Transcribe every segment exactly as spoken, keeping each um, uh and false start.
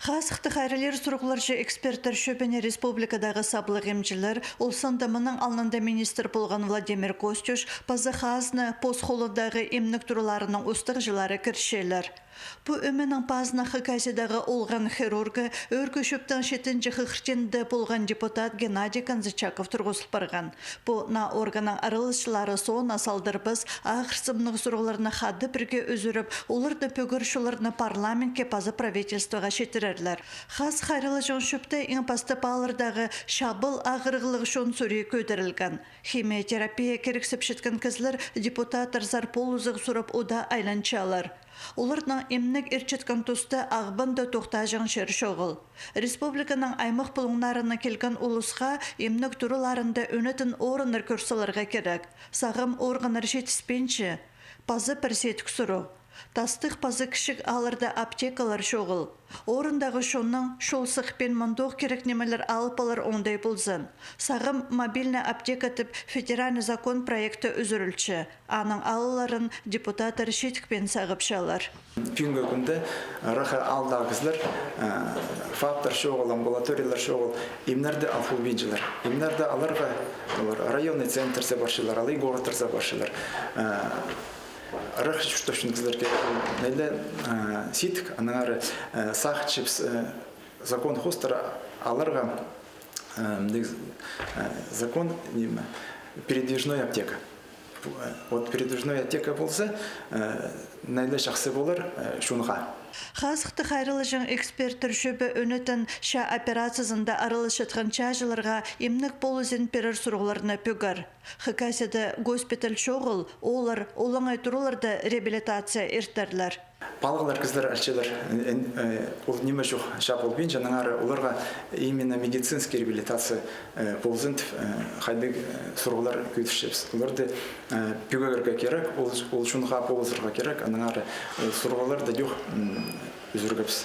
Хазыхты хайраллир сурығларҷа эксперттер чӧбіне республикадағы саблығ имҷілер, ол санда мының алнында министр полған Владимир Костюш, паза хазна пос холындағы имнег тураларының устағҷылары кірчелер. Пу ӧменің пазына Хакасиядағы олған хирургы, ӧӧркі чӧптің читінҷі хығыртинда полған депутат Геннадий Канзычаков турғызыл парған. Пу наа органның араласчылары соона салдырбас, ағырсымнығ сурығларны хада пірге ӱзӱріп, оларны пӧгер чолларны парламентке паза правительствоға читірерлер. Хазых хайраллаҷаң чӧпте иң пастап ааллардағы чабыл ағырығлығ чон сурии кӧдірілген. Химиотерапия кирексіпчеткен кізілер депутаттарзар полызығ сурап удаа айланчалар. Оларның имнег иртчеткен туста Ағбанда тохтаҷаң чир чоғыл. Республиканың аймах пулуңнарына килген улусха имнег тураларында ӧнетін орыннар кӧр саларға кирек. Сағам органнар читіспинче. Паза пір сидік сурығ. Тастығ паза кічіг аалларда аптекалар чоғыл. Орындағы чоннаң чол сыхпин мындох кирек нимелер алып алар оңдай ползын. Сағам мобильный аптека тіп федеральный закон проекті ӱзӱрілче. Аның алаларын депутаттар читікпин сағыпчалар. Пӱӱнгі кӱнде ырах аалдағы кізілер, э, ФАПтар чоғыл, амбулаториялар чоғыл, имнерді ал полбинчалар. Имнерді аларға олар районный центрзе парчалар, алай городтарзар парчалар. Э, ырах чуртапчатхан кізілерге неле, э, сидік, аннаңар, э, сағынчабыс, э, закон хоостыра аларға, э, мындағ, э, закон, ниме, передвижной аптека. Вот передвижной аптека полза, э, неле чахсы полар, э, чонға. Хазыхты хайраллаҷаң эксперттер чӧбі ӧнетін чаа операциязында араласчатхан чааҷыларға имнег полызын пирер сурығларны пӧгер. Хакасияда госпиталь чоғыл, олар олаңай тураларда реабилитация иртерлер. Палғалар кізілер алчалар, ин-, ин-, э, ол ниме чох, чаа полбинча, аннаңар оларға именно медицинский реабилитация, э, ползын тіп, э, хайдағ, э, сурығлар кӧдірчебіс. Оларды, э, пӧгерге кирек, ол, ол чонға полызарға кирек, аннаңар, э, сурығларны даа, м, ӱзӱргебіс.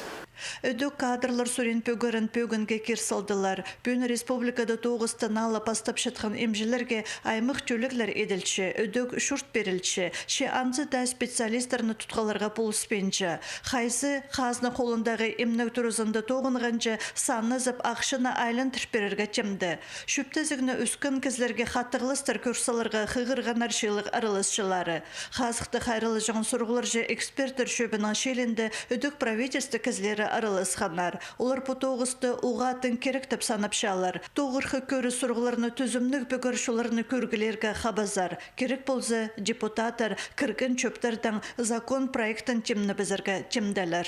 Ідӧк кадрлар сурин пӧгерін пӧгінге кир салдылар. Пӱӱн республикада тоғыстың ала пастапчатхан имҷілерге аймах тӧлеглер иділче, ідӧк чурт пирілче, че анзы даа специалисттарны тутхаларға полыспинча. Хайзы хазна холындағы имнег туразында тоғынғанҷа санназып ахчаны айландыр пирерге тимде. Чӧптезігні ӧскен кізілерге хатығластар кӧр саларға хығырғаннар чыылығ араласчылары. Хазыхты хайраллаҷаң сурығларҷа эксперттер чӧбінің чилінде ідӧк правительство кізілері араласханнар. Олар пу тоғысты уғаа тың кирек тіп санапчалар. Тоғырхы кӧріс сурығларны тӱзімніг пӧгер чолларны кӧргілерге хабазар. Кирек полза, депутаттар кірген чӧптердең закон проектін тимнебізерге тимделер.